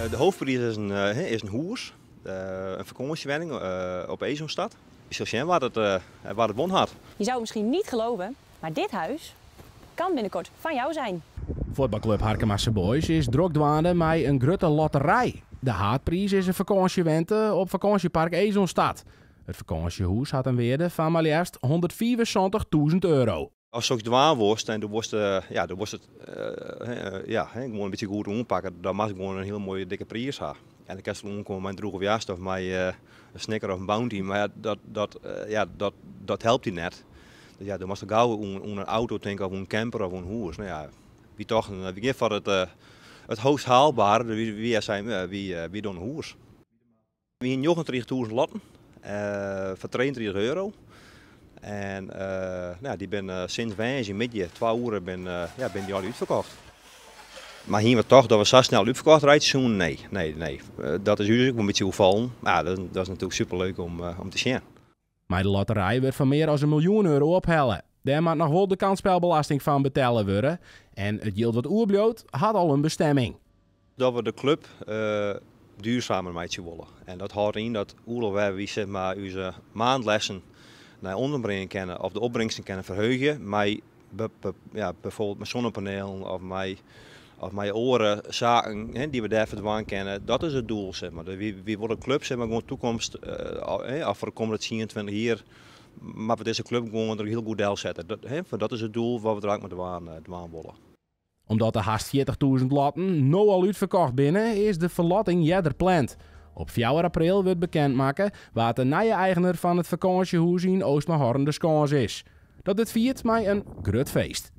De hoofdprijs is in hûs, in fakânsjewenning op Esonstad. Ik sil sjen wa't it wûn hat. Je zou het misschien niet geloven, maar dit huis kan binnenkort van jou zijn. Fuotbalklup Harkemase Boys is drok dwaande mei in grutte lotterij. De haadpriis is in fakânsjewente op fakânsjepark Esonstad. It fakânsjehûs hat in wearde fan mar leafst €175.000. Ast soks dwaan wolst en do wolst, ja, do wolst it ja, gewoan in bytsje goed oanpakke, dan moatst gewoan in hiele moaie dikke priis ha. En dan kinst wol oankomme mei in drûge woarst of mei in Snicker of in Bounty, mar ja, ja, dat helpt dy net. Dus ja, do moatst al gau oan in auto tinke of oan in camper of oan in hûs. No ja, wy tochten, wy gean foar it hoogst haalbare, dus wy seinen, wy dogge in hûs. Wy hiene 39.000 lotten foar €33. En no, dy binne sûnt woansdeitemiddei, 2 oere, ja, binne dy al útferkocht. Mar hiene we tocht dat we sa snel útferkocht reitsje soene? Nee. Dat is ús ek wol in bytsje oerfallen. Mar ja, dat is natuerlik superleuk om te sjen. Mei de lotterij wurdt fan mear as €1 miljoen ophelle. Dêr moat noch wol de kansspulbelesting fan betelle wurde. En it jild dat oerbliuwt, hat al in bestimming. Dat we de klup duurzamer meitsje wolle. En dat hâldt yn dat oeral wêr't wy, sis mar, ús maandlessen nei ûnderen bringe kinne of de opbringsten kinne ferheegje mei ja, bijvoorbeeld mei sinnepanielen of mei oare saken, hè, dy't we dêrfoar dwaan kinne. Dat is it doel, sis mar. Wy wolle de klup, sis mar, gewoan takomst, of foar de kommende 10, 20 jier, moatte we dizze klup gewoan der hiel goed delsette. Dat, hè, dat is it doel wat we der ek mei dwaan wolle. Omdat de hast 40.000 lotten no al útferkocht binne, is de ferlotting earder pland. Op 4 april wurdt bekend makke wa't de nije eigener fan it fakânsjehûs yn Oostmahorn de Skâns is. Dat wurdt fierd mei in grut feest.